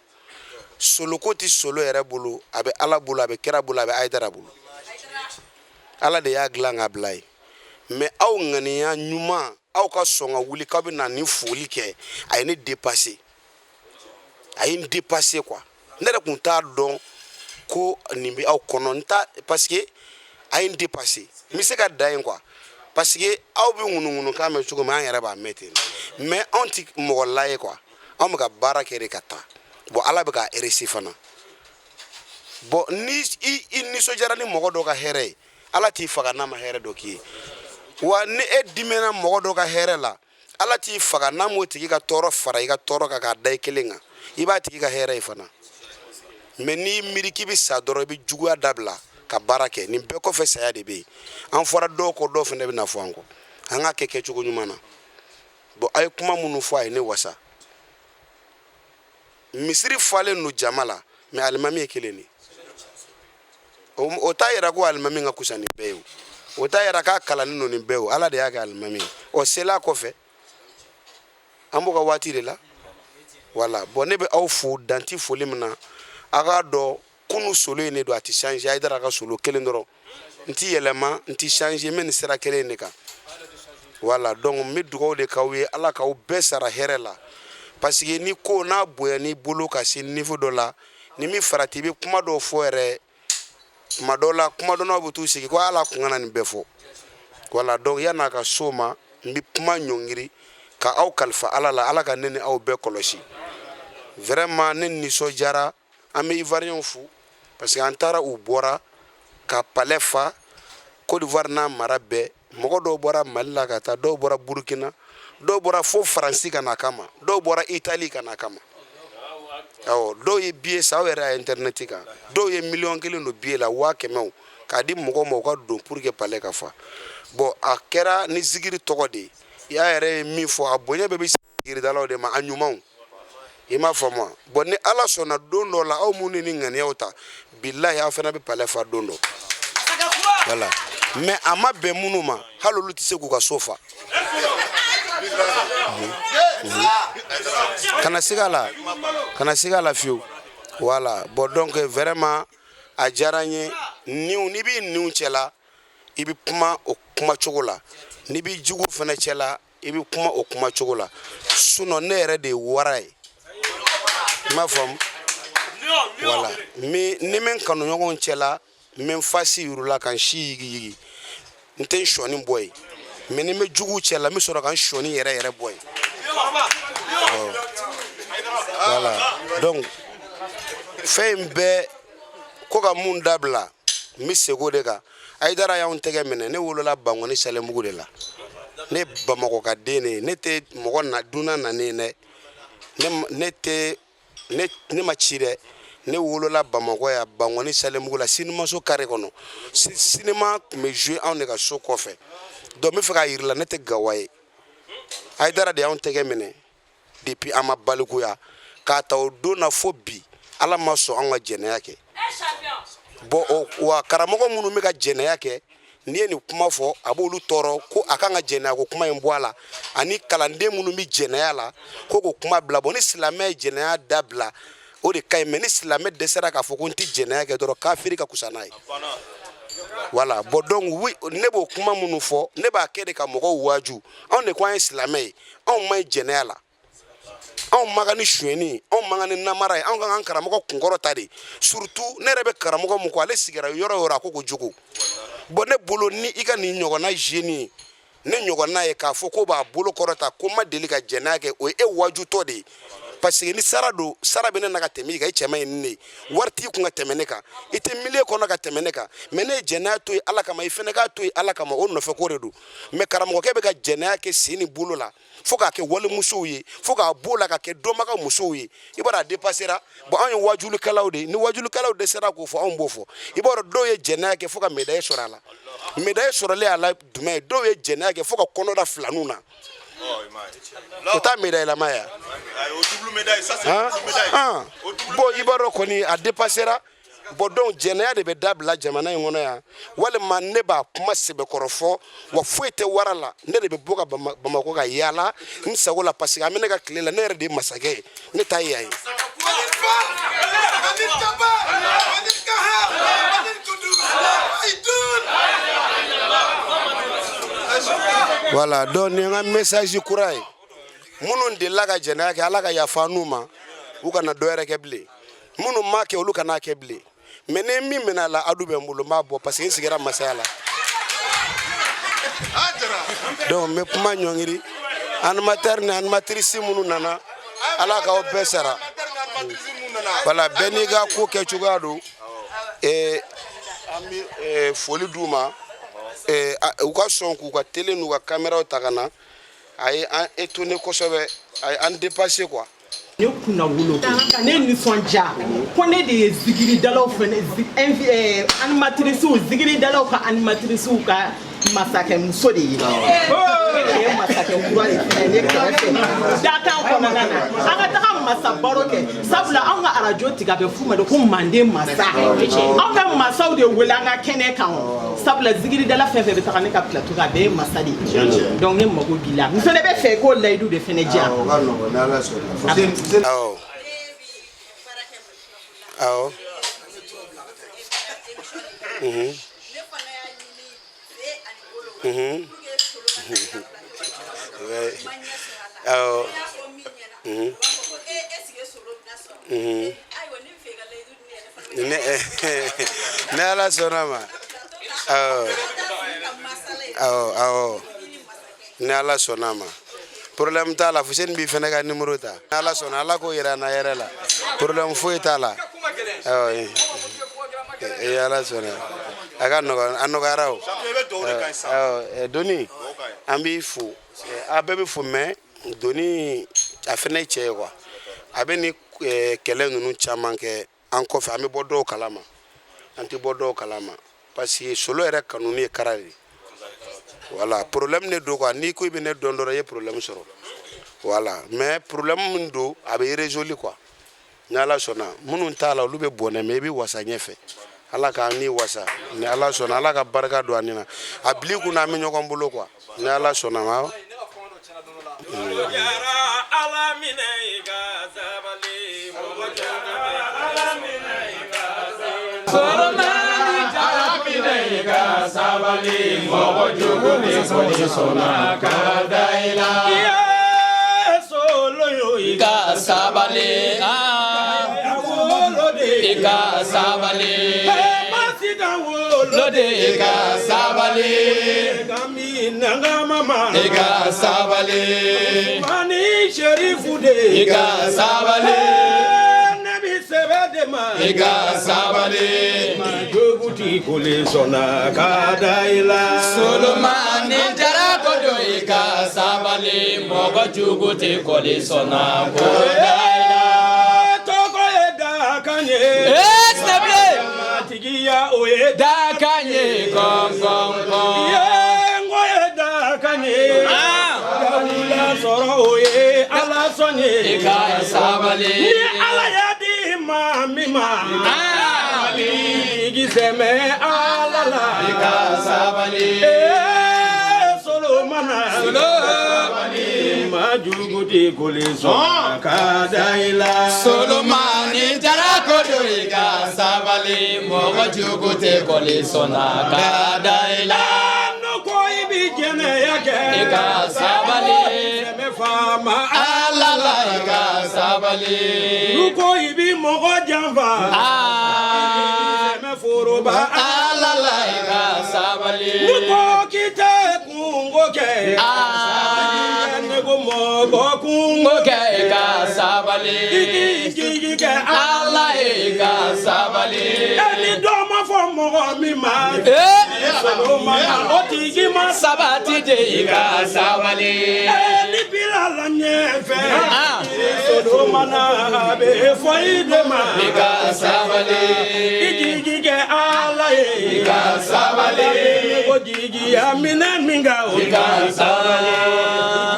Soloko tɛ solo yɛrɛ bolo, a bɛ Ala bolo, a bɛ kira bolo, a bɛ Ayidara bolo. Ala de y'a dilan k'a bila yen. Mais aw ŋaniya ɲuman, aw ka sɔn ka wuli k'aw bɛ na nin foli kɛ, a ye ne dépassé, a ye n dépassé quoi. Ne yɛrɛ tun t'a dɔn ko nin bɛ aw kɔnɔ. N t'a, parce que a ye n dépassé. N bɛ se ka dan yen quoi, parce que aw bɛ ŋunuŋunukan mɛn cogo min, an yɛrɛ b'a mɛn ten. Mais anw tɛ mɔgɔ la ye quoi, anw bɛ ka baara kɛ de ka taa. Bon, Ala bɛ k'a réussi fana. Bon, ni i nisɔndiyara ni mɔgɔ dɔ ka hɛrɛ ye, Ala t'i faga n'a ma hɛrɛ dɔ k'i ye. Wa ni e dimina mɔgɔ dɔ ka hɛrɛ la, Ala t'i faga n'a m'o tigi ka tɔɔrɔ fara i ka tɔɔrɔ kan k'a da i kelen kan. I b'a tigi ka hɛrɛ ye fana. Mais n'i miiri k'i bɛ sa dɔrɔn, i bɛ juguya dabila ka baara kɛ. Nin bɛɛ kɔfɛ, saya de bɛ yen. An fɔra dɔw kɔ, dɔw fana bɛna fɔ an kɔ. An k'a kɛ kɛcogo ɲuman na. Bon, a ye kuma minnu fɔ, a ye ne wasa. Misiri falen don jama la, mais alimami ye kelen de. O t'a yira ko alimami ka kusa ni bɛɛ ye, o t'a yira k'a kalannen don ni bɛɛ ye. O Ala de y'a kɛ alimami ye. Ɔ, sela kɔfɛ, an b'o ka waati de la. Wala, bon, ne bɛ aw fo danti foli min na. A k'a dɔn kunu solo in de don, a tɛ changer. Ayidara ka solo kelen dɔrɔn, n ti yɛlɛma, n ti changer, n bɛ nin sira kelen in de kan. Wala, donc n bɛ dugawu de k'aw ye, Ala k'aw bɛɛ sara hɛrɛ la. Parce que ni ko n'a bonya n'i bolo ka se niveau dɔ la, ni min farati, i bɛ kuma dɔw fɔ yɛrɛ. Tuma dɔw la, kumadɔnnaw bɛ t'u sigi ko ala kun kana nin bɛɛ fɔ. Wala, donc yan'a ka s'o ma, n bɛ kuma ɲɔngiri ka aw kalifa Ala la. Ala ka ne ni aw bɛɛ kɔlɔsi. Vraiment, ne nisɔndiyara. An bɛ Ivoiriyɛnw fo parce que an taara, u bɔra ka palais fa. Côte d'Ivoire n'a mara bɛɛ, mɔgɔ dɔw bɔra Mali la ka taa, dɔw bɔra Burukina, dɔw bɔra fo Faransi ka na kama, dɔw bɔra Itali ka na kama. Awɔ, dɔw ye billet san, aw yɛrɛ y'a internet kan, dɔw ye 1,000,000 don billet la, waa kɛmɛw k'a di mɔgɔw ma u ka don pour que palais ka fa. Bon, a kɛra ni zikiri tɔgɔ de ye. I y'a yɛrɛ ye min fɔ, a bonya bɛɛ bɛ zikiridalaw de ma, a ɲumanw, i m'a faamu wa? Bon, ni Ala sɔnna, don dɔ la, aw minnu ni ŋaniyaw ta, bilahi, aw fana bɛ palais fa don dɔ. Wala, mais a ma bɛn minnu ma, hali olu tɛ se k'u ka so fa. Kana siga a la, kana siga a la fiyewu. Wala, bon, donc vraiment a diyara n ye. Niw, n'i b'i niw cɛla, i bɛ kuma o kuma cogo la. N'i b'i jugu fana cɛla, i bɛ kuma o kuma cogo la. Sinon ne yɛrɛ de ye wara ye, i m'a faamu. Voilà, mais ni n bɛ n kanuɲɔgɔnw cɛla, n bɛ n face yir'u la ka n si yigiyigi, n tɛ n sɔni bɔ yen. Mais ni n bɛ juguw cɛla, n bɛ sɔrɔ ka n sɔni yɛrɛ yɛrɛ bɔ yen. Voilà, donc fɛn in bɛɛ ko ka mun dabila, n bɛ segin o de kan. Ayidara y'anw tɛgɛ minɛ. Ne wolola Bankɔni Salɛnbugu de la. Ne ye Bamakɔ ka den de ye. Ne tɛ mɔgɔ na dunan nanen dɛ. Ne tɛ ne ma ci dɛ. Ne wolola Bamakɔ yan, Bankɔni Salɛnbugu la, sinimaso kare kɔnɔ. Sinima tun bɛ jouer anw de ka so kɔfɛ. Donc n bɛ fɛ k'a yir'i la, ne tɛ gawa ye. Ayidara de y'anw tɛgɛ minɛ depuis an ma balikuya, k'a ta o don na fo bi, Ala ma sɔn anw ka jɛnɛya kɛ. Bon, wa karamɔgɔ minnu bɛ ka jɛnɛya kɛ, n'i ye nin kuma fɔ, a b'olu tɔɔrɔ ko a kan ka jɛnɛya ko kuma in bɔ a la, ani kalanden minnu bɛ jɛnɛya la ko k'o kuma bila. Bon, ni silamɛ ye jɛnɛya dabila, o de ka ɲi. Mais ni silamɛ dɛsɛra k'a fɔ ko n tɛ jɛnɛya kɛ dɔrɔn, kafiri ka kusa n'a ye. Voilà. Bon, donc oui, ne b'o kuma minnu fɔ, ne b'a kɛ de ka mɔgɔw waaju. Anw de ko an ye silamɛ ye, anw ma ɲi jɛnɛya la, anw man kan ni sonyɛni, anw man kan ni namara ye, anw ka kan karamɔgɔ kunkɔrɔ ta de. Surtout ne yɛrɛ bɛ karamɔgɔ mun kɔ, ale sigira yɔrɔ o yɔrɔ, a ko ko jogo. Bon, ne bolo, ni i ka nin ɲɔgɔnna jeune ye, ne ɲɔgɔnna ye, k'a fɔ ko b'a bolo kɔrɔta ko n ma deli ka jɛnɛya kɛ, o ye e wajutɔ de ye. Parce que ni sara don, sara bɛ ne na ka tɛmɛ i kan. I cɛ man ɲi ni ne ye, wari t'i kun ka tɛmɛ ne kan, i tɛ milieu kɔnɔ ka tɛmɛ ne kan. Mais ne ye jɛnɛya to yen Ala kama, i fɛnɛ k'a to yen Ala kama, o nɔfɛ ko de don. Mais karamɔgɔkɛ bɛ ka jɛnɛya kɛ sen ni bolo la, fo k'a kɛ walimusow ye, fo k'a b'o la ka kɛ dɔnbaga musow ye. I b'a dɔn a dépassera. Bon, anw ye wajulikɛlaw de ye. Ni wajulikɛlaw dɛsɛra k'o fɔ, anw b'o fɔ. I b'a dɔn dɔw ye jɛnɛya kɛ fo ka médaille sɔrɔ a la. Médaille sɔrɔlen a la jumɛn ye? Dɔw ye jɛnɛya kɛ fo ka kɔnɔ da filaninw na, o t'a médaille lama ye. Bon, i b'a dɔn kɔni a dépassera. Bon, donc jɛnɛya de bɛ dabila jamana in kɔnɔ yan, walima ne b'a kuma sɛbɛkɔrɔ fɔ, wa foyi tɛ wara la. Ne de bɛ bɔ ka Bamakɔ ka yaala n sago la, parce que an bɛ ne ka tile la, ne yɛrɛ de ye masakɛ ye, ne t'a ye yan ye. Voilà, donc nin ye n ka message kura ye. Minnu delila ka jɛnɛya kɛ, Ala ka yafa n'u ma, u kana dɔ wɛrɛ kɛ bilen. Minnu m'a kɛ, olu kan'a kɛ bilen. Mais ni min minɛ a la, adu bɛ n bolo, n b'a bɔ, parce que n sigira masaya la. Donc n bɛ kuma ɲɔngiri animateur ni animatrice minnu nana, Ala k'aw bɛɛ sara. Voilà, bɛɛ n'i ka ko kɛ cogoya don. An bɛ foli d'u ma, u ka sɔn k'u ka télé n'u ka caméraw ta ka na. A ye an étonné kosɛbɛ, a ye an dépassé quoi. Ne kunna wolo ka ne nisɔndiya ko ne de ye zikiridalaw fɛnɛ animatricew, zikiridalaw ka animatricew ka masakɛmuso de ye. Ne de ye masakɛ kura de fɛnɛ ne kɛrɛfɛ dakan kɔnɔna na. An ka taga masa baro kɛ, sabula anw ka arajo tigi a bɛ f'u ma de ko manden masa. Anw bɛ masaw de wele an ka kɛnɛ kan o, sabula zikiridala fɛn fɛn bɛ taga ne ka plateau kan, a bɛɛ ye masa de ye. Donc ne mago b'i la, n fɛnɛ bɛ fɛ i k'o layidu de fɛnɛ di yan. Awɔ, awɔ. Awɔ. Ni Ala sɔnna ma. Awɔ. Awɔ, awɔ. Ni Ala sɔnna ma. Problème t'a la. Fuseni b'i fɛnɛ ka numéro ta. Ni Ala sɔnna, Ala k'o yira an na hɛrɛ la. Problème foyi t'a la. Awɔ. Ee, Ala sɔnna. A ka nɔgɔn, a nɔgɔyara o. Awɔ, Doni, an b'i fo. A bɛɛ bɛ fo, mais Doni a fɛnɛ ye cɛ ye quoi. A bɛ ni kɛlɛ ninnu caman kɛ an kɔfɛ, an bɛ bɔ dɔw kalama, an tɛ bɔ dɔw kalama, parce que solo yɛrɛ kanuni ye kara de ye. Voilà, problème de don quoi. N'i ko i bɛ ne dɔn dɔrɔn, i ye problème sɔrɔ. Voilà, mais problème min don, a bɛ résolu quoi. Ni Ala sɔnna, minnu t'a la, olu bɛ bɔnɛ, mais i bɛ wasa ɲɛfɛ. Ala k'an ni wasa. Ni Ala sɔnna, Ala ka barika don an ni na. A bil'i kunna, an bɛ ɲɔgɔn bolo quoi. Ni Ala sɔnna ma. Sabali mɔgɔ jugu ni kɔni sɔnna ka da i la. I ye solo yo i ka sabali. Wolo de i ka sabali. Masida woloden, i ka sabali. I ka sabali. Mani Sherifu de, i ka sabali. Ne bi sɛbɛ de ma, i ka sabali. Joguti kole sɔnna ka da i la. Solomani Jara ko don, i ka sabali, mɔgɔ jugu tɛ kɔli sɔnna ko da i la. Tɔgɔ ye dakan ye. Ee Sinabile. Tigiya o ye dakan ye kɔn kɔn kɔn. Ye n ko ye dakan ye. Dawula sɔrɔ o ye Ala sɔn ye. I ka sabali. Ni Ala y'a di maa min ma. I k'i sɛmɛ Ala la. I ka sabali. Ee Solomana. Solo. Maa jugu tɛ koli sɔn ka da i la. Solomani Jara ko don, i ka sabali, mɔgɔ jugu tɛ kɔli sɔnna ka da i la. N'o ko i bi jɛnɛya kɛ. I ka sabali. Sɛmɛ faama Ala la, i ka sabali. N'u ko i bi mɔgɔ janfa. Sɛmɛ foroba Ala la, i ka sabali. N'u ko k'i tɛ kungo kɛ. Ne ko mɔgɔ kungo kɛ, i ka sabali. I k'i jigi kɛ Ala ye, i ka sabali. E ni dɔ ma fɔ mɔgɔ min ma. Solomana o tigi ma sabati de, i ka sabali. E ni bila la ɲɛfɛ. Solomana a bɛ fɔ i de ma. I ka sabali. I jigi kɛ Ala ye. I ka sabali. Ne ko jigiya minɛ min kan o. I ka sabali.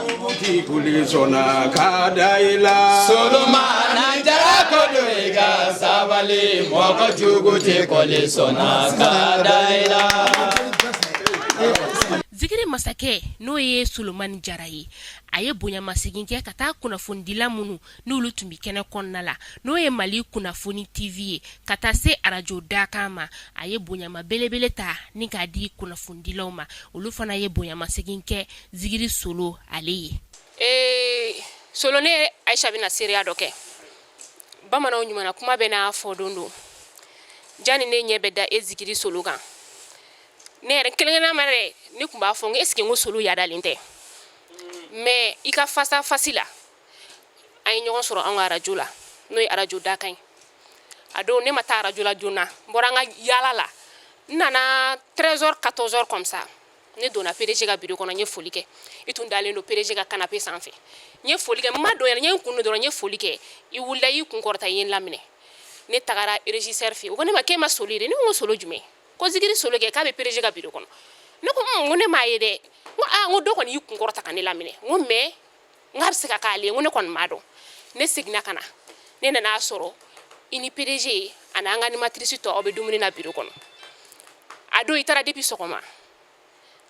Jugu ti kuli sɔnna ka da i la. Solomana Jara ko don, i ka sabali, mɔgɔ jugu tɛ kɔli sɔnna ka da i la. Zikiri masakɛ, n'o ye Solomani Jara ye, a ye bonyamasegin kɛ ka taa kunnafonidila minnu n'olu tun bɛ kɛnɛ kɔnɔna la, n'o ye Mali Kunnafoni TV ye, ka taa se arajo dakan ma. A ye bonyama belebele ta ni k'a di kunnafonidilaw ma. Olu fana ye bonyamasegin kɛ Zikiri Solo ale ye. Ee Solo, ne Ayisa bɛna seereya dɔ kɛ. Bamananw ɲuman, kuma bɛ n'a fɔ don don. Jani ne ɲɛ bɛ da e Zikiri Solo kan, ne yɛrɛ kelenkelen ma dɛ, ne tun b'a fɔ n ko est ce que n ko Solo yadalen tɛ? Mais i ka face à face la, an ye ɲɔgɔn sɔrɔ anw ka arajo la, n'o ye arajo dakan ye. A don ne ma taa arajo la joona, n bɔra an ka yaala la, n nana 13h, 14h comme ça. Ne donna PDG ka bureau kɔnɔ, n ye foli kɛ. I tun dalen don PDG ka canapé sanfɛ. N ye foli kɛ, n ma don yɛrɛ, n ye n kun don dɔrɔn, n ye foli kɛ. I wulila, i y'i kun kɔrɔta, i ye n laminɛ. Ne tagara régisseur fɛ yen, o ko ne ma k'e ma Solo ye dɛ. Ne ko Solo jumɛn? Ko Zikiri Solo kɛ, k'a bɛ PDG ka bureau kɔnɔ. Ne ko n ko ne m'a ye dɛ. N ko aa, n ko dɔ kɔni y'i kun kɔrɔta ka ne laminɛ. N ko mais n k'a bɛ se ka k'ale ye. N ko ne kɔni m'a dɔn. Ne seginna ka na, ne nana sɔrɔ i ni PDG ani an ka animatrice tɔ, aw bɛ dumuni na bureau kɔnɔ. A don i taara depuis sɔgɔma,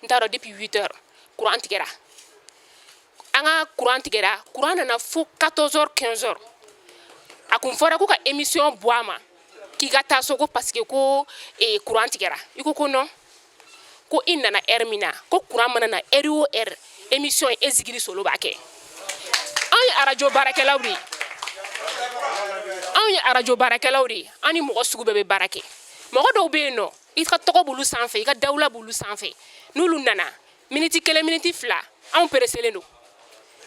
n t'a dɔn, depuis 8 heures courant tigɛra. An ka courant tigɛra, courant nana fo 14 heures, 15 heures. A kun fɔra ko ka émission bɔ a ma, k'i ka taa so, ko parce que ko courant tigɛra. I ko ko non, ko i nana heure min na, ko courant mana na heure o heure, émission e Zikiri Solo b'a kɛ. Anw ye arajo baarakɛlaw de ye, anw ye arajo baarakɛlaw de ye. An ni mɔgɔ sugu bɛɛ bɛ baara kɛ. Mɔgɔ dɔw bɛ yen nɔ, i ka tɔgɔ b'olu sanfɛ, i ka dawula b'olu sanfɛ. N'olu nana miniti 1, miniti 2, anw pereselen don.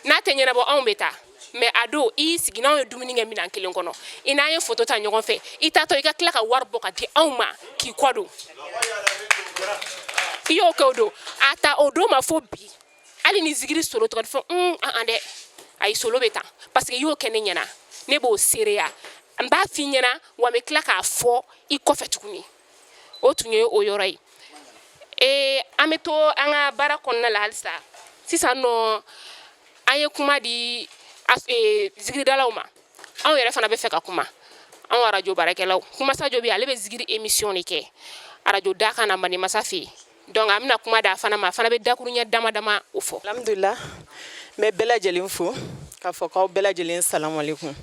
N'a tɛ ɲɛnabɔ, anw bɛ taa. Mais a don i y'i sigi, n'anw ye dumuni kɛ minɛn kelen kɔnɔ, i n'an ye photo ta ɲɔgɔn fɛ. I taatɔ, i ka tila ka wari bɔ ka di anw ma k'i kɔ don. I y'o kɛ o don, a ta o don ma fo bi. Hali ni Zikiri Solo tɔgɔ fɔ an dɛ, ayi, Solo bɛ tan, parce que i y'o kɛ ne ɲɛna. Ne b'o seereya, n b'a f'i ɲɛna, wa n bɛ tila k'a fɔ i kɔfɛ tuguni. O tun ye o yɔrɔ ye. Ee, an bɛ to an ka baara kɔnɔna la halisa. Sisan nɔ, an ye kuma di zikiridalaw ma. Anw yɛrɛ fana bɛ fɛ ka kuma, anw arajo baarakɛlaw. Kumasajo bɛ, ale bɛ zikiri émission de kɛ arajo dakan na Mande Masa fɛ yen. Donc an bɛna kuma d'a fana ma, a fana bɛ dakuruɲɛ dama dama o fɔ. Alhamdulillah, n bɛ bɛɛ lajɛlen fo k'a fɔ k'aw bɛɛ lajɛlen salamualeykum.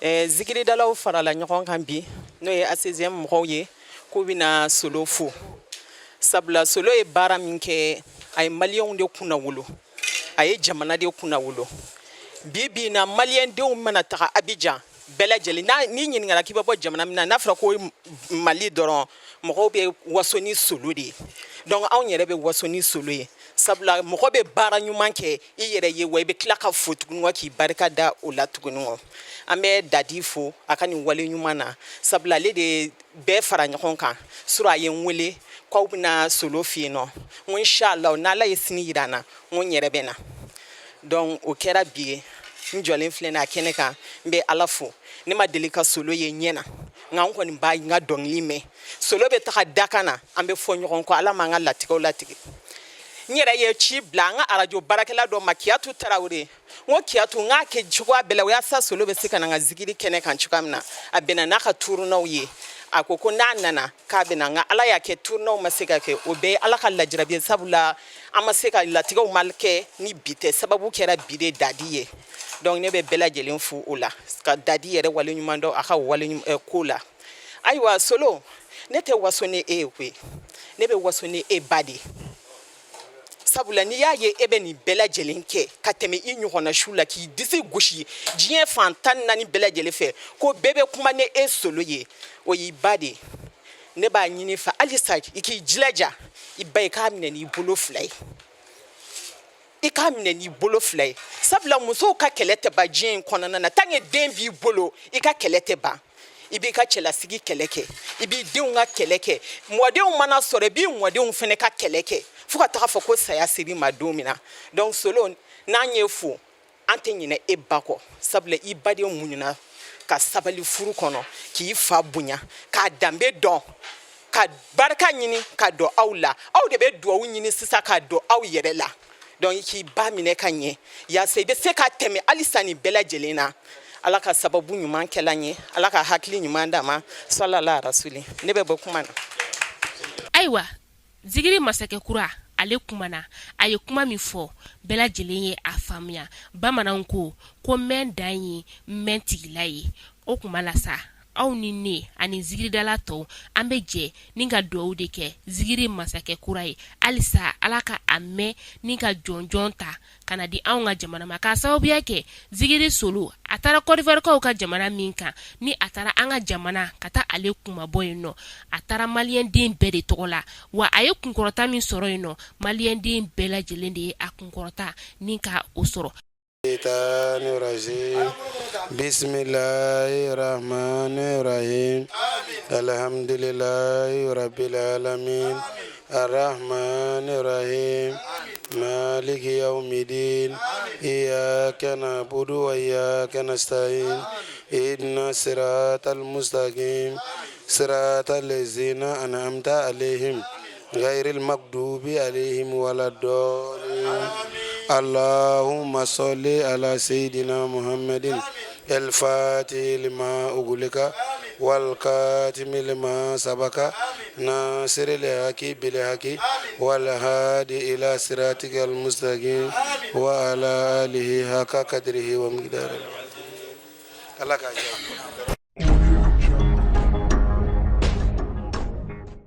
Zikiridalaw farala ɲɔgɔn kan bi, n'o ye ACGM mɔgɔw ye, k'u bɛna Solo fo, sabula Solo ye baara min kɛ, a ye maliyɛnw de kunnawolo, a ye jamana de kunnawolo. Bi bi in na, maliyɛndenw mana taga Abidjan Bɛɛ lajɛlen n'a n'i ɲininkara k'i bɛ bɔ jamana min na, n'a fɔra ko Mali dɔrɔn, mɔgɔw bɛ waso ni solo de ye. Donc anw yɛrɛ bɛ waso ni solo ye, sabula mɔgɔ bɛ baara ɲuman kɛ i yɛrɛ ye, wa i bɛ tila ka fo tuguni kɔ k'i barika da o la tuguni kɔ. An bɛ Dadi fo a ka nin wale ɲuman na, sabula ale de ye bɛɛ fara ɲɔgɔn kan. Surɔ a ye n wele k'aw bɛna solo fɛ yen nɔ, n ko inshallah, n'Ala ye sini yira n na, n ko n yɛrɛ bɛ na. Donc o kɛra bi ye, n jɔlen filɛ nin a kɛnɛ kan. N bɛ Ala fo. Ne ma deli ka solo ye ɲɛ na, nka n kɔni b'a n ka dɔnkili mɛn. Solo bɛ taga dakan na, an bɛ fɔ ɲɔgɔn kɔ. Ala m'an ka latigɛw latigɛ. N yɛrɛ ye ci bila an ka arajo baarakɛla dɔ ma, Kiyatu Tarawele. N ko Kiyatu, n k'a kɛ cogoya bɛɛ la walasa solo bɛ se ka na n ka zikiri kɛnɛ kan cogoya min na. A bɛnna n'a ka tournéew ye. A ko ko n'a nana k'a bɛna, nka Ala y'a kɛ tournéew ma se ka kɛ. O bɛɛ ye Ala ka lajarabi ye, sabula an ma se ka latigɛw ma kɛ ni bi tɛ, sababu kɛra bi de Dadi ye. Donc ne bɛ bɛɛ lajɛlen fo o la, ka Dadi yɛrɛ waleɲuman dɔn a ka wale ko la. Ayiwa solo, ne tɛ waso ni e ye koyi, ne bɛ waso ni e ba de ye, sabula n'i y'a ye e bɛ nin bɛɛ lajɛlen kɛ ka tɛmɛ i ɲɔgɔnna su la, k'i disi gosi diɲɛ fan 14 bɛɛ lajɛlen fɛ ko bɛɛ bɛ kuma ni e solo ye, o y'i ba de ye. Ne b'a ɲini fɛ halisa i k'i jilaja i ba, i k'a minɛ n'i bolo fila ye, i k'a minɛ n'i bolo fila ye, sabula musow ka kɛlɛ tɛ ban diɲɛ in kɔnɔna na. Tant que den b'i bolo, i ka kɛlɛ tɛ ban. I b'i ka cɛlasigi kɛlɛ kɛ, i b'i denw ka kɛlɛ kɛ, mɔdenw mana sɔrɔ, i b'i mɔdenw fana ka kɛlɛ kɛ, fo ka taga fɔ ko saya ser'i ma don min na. Donc solo, n'an ye fo, an tɛ ɲinɛ e ba kɔ, sabula i baden muɲuna ka sabali furu kɔnɔ, k'i fa bonya, k'a danbe dɔn, ka barika ɲini ka don aw la. Aw de bɛ duwawu ɲini sisan ka don aw yɛrɛ la. Donc i k'i ba minɛ ka ɲɛ yaasa i bɛ se ka tɛmɛ halisa nin bɛɛ lajɛlen na. Ala ka sababu ɲuman kɛla n ye, Ala ka hakili ɲuman d'a ma. Salala rasuli. Ne bɛ bɔ kuma na. Ayiwa, zigiri masakɛ kura, ale kumana. A ye kuma min fɔ, bɛɛ lajɛlen ye a faamuya. Bamananw ko ko mɛn dan ye mɛn tigila ye. O kuma la sa, aw ni ne ani zigiridala tɔw, an bɛ jɛ ni ka dugawu de kɛ zigiri masakɛ kura ye halisa, Ala ka a mɛn ni ka jɔnjɔn ta ka na di anw ka jamana ma, k'a sababuya kɛ zigiri solo a taara kɔdiwarikaw ka jamana min kan, ni a taara an ka jamana ka taa ale kunmabɔ yen nɔ, a taara maliyɛnden bɛɛ de tɔgɔ la. Wa a ye kunkɔrɔta min sɔrɔ yen nɔ, maliyɛnden bɛɛ lajɛlen de ye a kunkɔrɔta ni ka o sɔrɔ. Bisimilahi rahmani rahim alhamdulilahi rabbil alamin arrahmani rahim maliki yawmidin iyyaka na'budu wa iyyaka nasta'in ihdina siratal mustaqim siratal ladzina an'amta alaihim ghayril maghdubi alaihim waladdallin allahumma salli ala sayyidina muhammadin el fatih lima ughliqa wal khatimi lima sabaka nasiril haqi bil haqi wal hadi ila siratikal mustaqim wa ala alihi haqqa qadrihi wa miqdarihi. Ala k'a diya.